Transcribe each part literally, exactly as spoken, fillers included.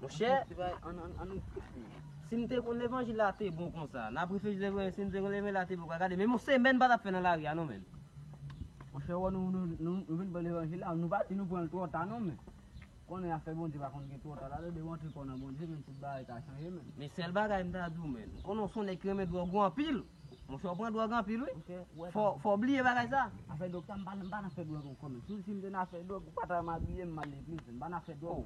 Monchè, si m te konn levanjil la te bon konsa, n ap reflechi, se vre, si m te konn levanjil la te bon konsa, gade, menm yon semèn m pa t ap fè nan lari a non, menn. Monchè, wè, nou, nou, nou, nou vin pran levanjil la, nou pa di nou pran l twò ta non, men. Konnen afè Bondye pa konn gen twò ta la, lè w rantre kò nan Bondye, menm tout bagay ka chanje, menn. Men sèl bagay m ta di w, menn, konnen w se yon nèg ki renmen dwòg ou anpil. Monchè, w pran dwòg anpil, wi. Fò, fò w bliye bagay sa. Afè dwòg sa, m pa, m pa nan fè dwòg ankò, menn. Si, si m te nan afè dwòg, ou pa ta mabiye m mal legliz, m pa nan afè dwòg.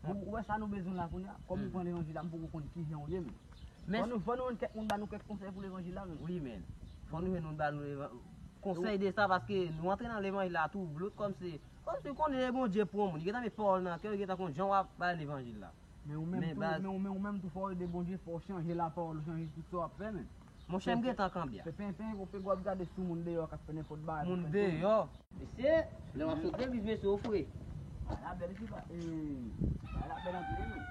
Ou, ou wè sa nou bezwen la kounye a? Kòm ou pran levanjil la, m poko konn kijan ou ye, menn. Fò nou, fò nou jwenn kèk moun ba nou kèk konsèy pou levanjil la, menn. Wi, menn. Fò nou jwenn moun ba nou levan-, konsèy de sa, paske nou antre nan levanjil la tou, blot kòmsi, kòmsi w konnen lè Bondye pran moun, li gentan met pawòl nan kè w, li gentan konn jan w ap bay levanjil la. Men ou menm tou, men ou, men ou menm tou, fò w ede Bondye, fò w chanje lapawòl ou, chanje tout sa w ap fè, menn. Monchè, m gentan kanpe a. Fè penpen, ou fè gwo ap gade sou moun deyò k ap fè nenpòt bagay. Moun deyò. Mesye, lè w ap sot legliz, mesye, ou fre. Bagay la bèl, bagay la bèl anpil, menn.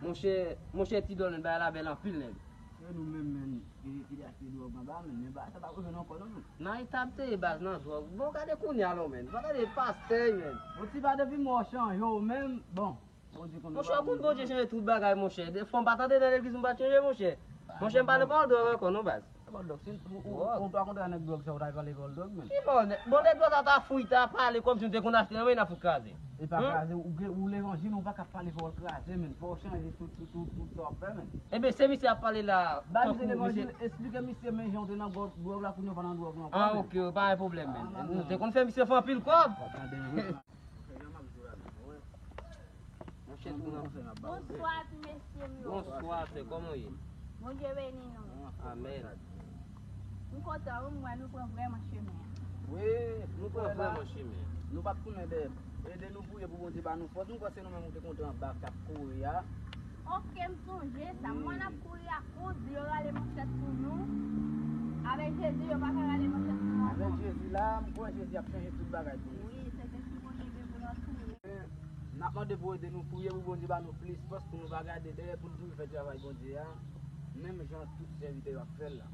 Monchè, monchè T-Doll, bagay la bèl anpil, nèg. Se nou menm, menn, ki, ki te achte dwòg anba, menn, men bagay sa pa pou jwenn ankò non, menn. Nan eta m te ye baz nan dwòg. Bon, gade kounye a non, menn. Pa gade pastè, menn. Bon, ti pa depi mò chanje w menm, bon. Monchè, ou konn Bondye chanje tout bagay, monchè. De fwa m pa t antre nan legliz, m pa t chanje, monchè. Monchè, m pa nan pawòl dwòg ankò non, baz. Pawòl dwòg, si ou, ou, ou ta kontre a nèg dwòg sa, ou ta pale pawòl dwòg, menn. Ki pawòl nèg? Bon, nèg dwòg sa ta fouy, ta pale kòmsi nou te konn achte nan men n ap fout kraze. E pa kraze, ou gen, ou levanjil, ou pa ka pale pawòl kraze, menn. Fò w chanje tout, tout, tout, tout sa w ap fè, menn. Ebyen, se misye ap pale la. Ba misye levanjil, esplike misye men jan w te nan dwòg la, kounye a w pa nan dwòg la ankò, menn. Ah, ok, pa gen pwoblèm, menn. Nou te konn fè misye fè anpil kòb. Monchè, tou nan. Bonswa, ti mesye m yo. Bonswa, sè, kòman w ye? Bondye beni nou. Amèn. M kontan, wi, m wè nou pran vrèman chemen an. Wi, nou pran vrèman chemen an. Nou pa t konnen dèyè. Ede nou priye pou Bondye ba nou fòs. Nou kwè se nou menm ou te kontre anba k ap kouri a. Ok, m sonje sa. M wè n ap kouri ak koud, yo rale manchèt pou nou. Avèk Jezi, yo pa ka rale manchèt pou nou ankò. Avèk Jezi la, m kwè Jezi ap chanje tout bagay pou nou. Wi, se te sou Bondye gen pou nou ap priye. N ap mande pou ede nou priye pou Bondye ba nou plis fòs pou nou pa gade dèyè, pou nou toujou fè travay Bondye a, menm jan tout sèvitè yo ap fè l la.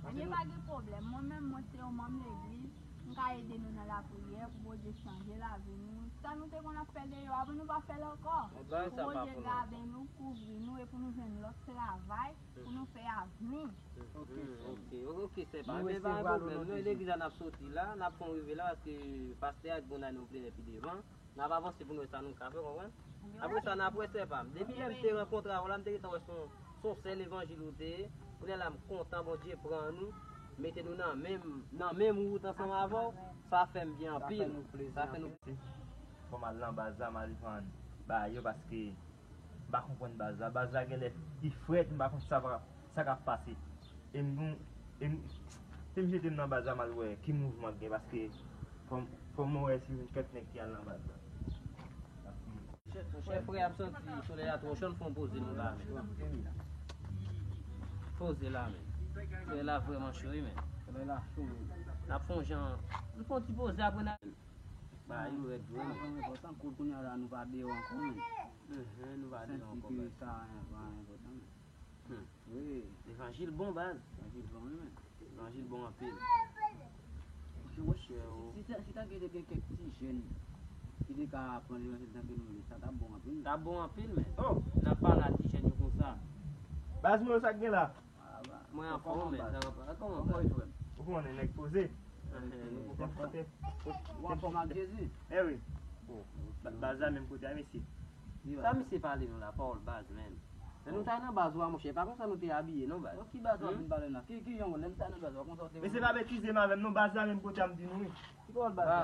Ebyen, pa gen pwoblèm. Mwen menm, mwen se yon manm legliz. M ka ede nou nan lapriyè pou Bondye chanje lavi nou. Sa nou te konn ap fè deyò a, pou nou pa fè l ankò. Pou Bondye gade nou, kouvri nou, e pou nou jwenn lòt travay, pou nou fè avni. Ok, ok, ok, sè pa. Ebyen, pa gen pwoblèm. Nou, legliz la, n ap soti la, n ap fè yon rive la, paske pastè a gen pou n al nan yon plenè pi devan. N ap avanse pou n wè sa nou ka fè, konprann? Apre sa, n ap wè, sè pa m. Depi lè m te rankontre avè w la, m te gentan wè se yon, se yon sèl levanjil ou te ye. Kounye a la, m kontan Bondye pran nou, mete nou nan menm, nan menm wout ansanm avè w. Sa fè m byen anpil. Sa fè nou plezi anpil. Fò m al nan baz la, m al vann bagay yo, paske m pa konprann baz la. Baz la genlè li frèt, m pa konn sa va, sa k ap pase. E m, e m, se m jete m nan baz la, m al wè ki mouvman k gen, paske fò m, fò m wè si m jwenn kèk nèg ki al nan baz la. Monchè, frè, ap santi solèy la twò cho, n fè yon poze nou la, men. Poze la, men. Solèy la vrèman cho, wi, men. Solèy la cho, wi. N ap fè yon jan, n fè yon ti poze, apre n a, bagay yo rèd vre, men. Sa enpòtan, kounye a la, nou pa deyò ankò, men. Mhm, nou pa deyò ankò, men. Santi ke sa, eh, pa enpòtan, men. Hmm. Wi. Levanjil bon, baz. Levanjil bon, wi, men. Levanjil bon anpil. Monchè, si, si ta, si ta gen, te gen kèk ti jèn ki te ka pran levanjil tankou nou menm, sa t ap bon anpil, men. T ap bon anpil, men. Oh! N ap pale a ti jèn yo konsa. Baz mwen, sa k gen la? Mwen anfòm, men. Sa va pa. Kòman, baz? Ou konnen, nèg poze. Ou anfòm ak Jezi? Eh wi. Bon, ba-, baz la menm kote a, mesye. Sa misye pale nou la, pawòl baz, men. Lè nou t al nan baz ou a, monchè, pa konsa nou te abiye, non, baz. Bon, ki baz w ap vin pale m la? Ki, ki jan w, lè m t al nan baz ou a, konsa w te... Mesye, pa betize m avè m, non, baz la menm kote a, m di nou, wi. Ki pawòl baz la?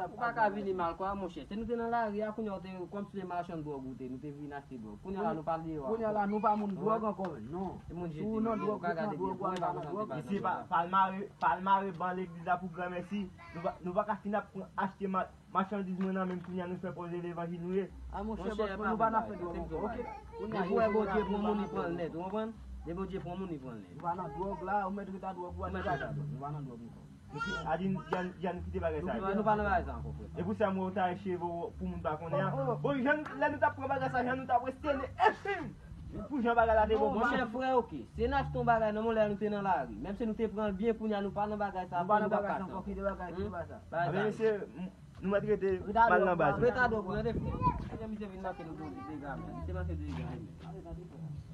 Ou pa ka vini mal kwa, monchè. Se nou te nan lari a, kounye a w te kòmsi se machann dwòg ou te, nou te vin achte dwòg. Kounye a la, nou pa deyò ankò. Kounye a la, nou pa moun dwòg ankò, non. Se moun jete nou, ou ka gade byen, ou pa konsa te pase. Mesye, pa, pa al mare, pa al mare ban legliz la pou granmèsi. Nou pa, nou pa ka fin ap pran, achte ma-, machandiz mwen nan men m kounye a, nou fè pòze levanjil nou ye. A, monchè, bòs mwen, nou pa nan afè dwòg ankò, ok? Depi w wè Bondye pran moun, li pran l nèt, ou konprann? Depi Bondye pran moun, li pran l nèt. Nou pa nan dwòg la, ou mèt ret a dwòg ou a, nou pa nan dwòg ankò. A di, jan, jan nou kite bagay sa yo. Nou pa nan bagay sa ankò, frè. E pou sa, mwen, ou ta cheve w pou moun pa konnen an. Bon, jan, lè nou t ap pran bagay sa, jan nou t ap restele, epim! Pou jan bagay la te bon, monchè, frè, ok. Se n achte yon bagay nan mwen lè nou te nan lari. Menm si nou te pran l byen, kounye a nou pa nan bagay sa, nou pa nan bagay sa ankò. Kite bagay, kite bagay sa. Bagay sa. Mesye, m-, Nou mèt rete mal nan baz. Retade w pou tande frè. Kite misye vin manke nou pou dega men. Misye manke dega men.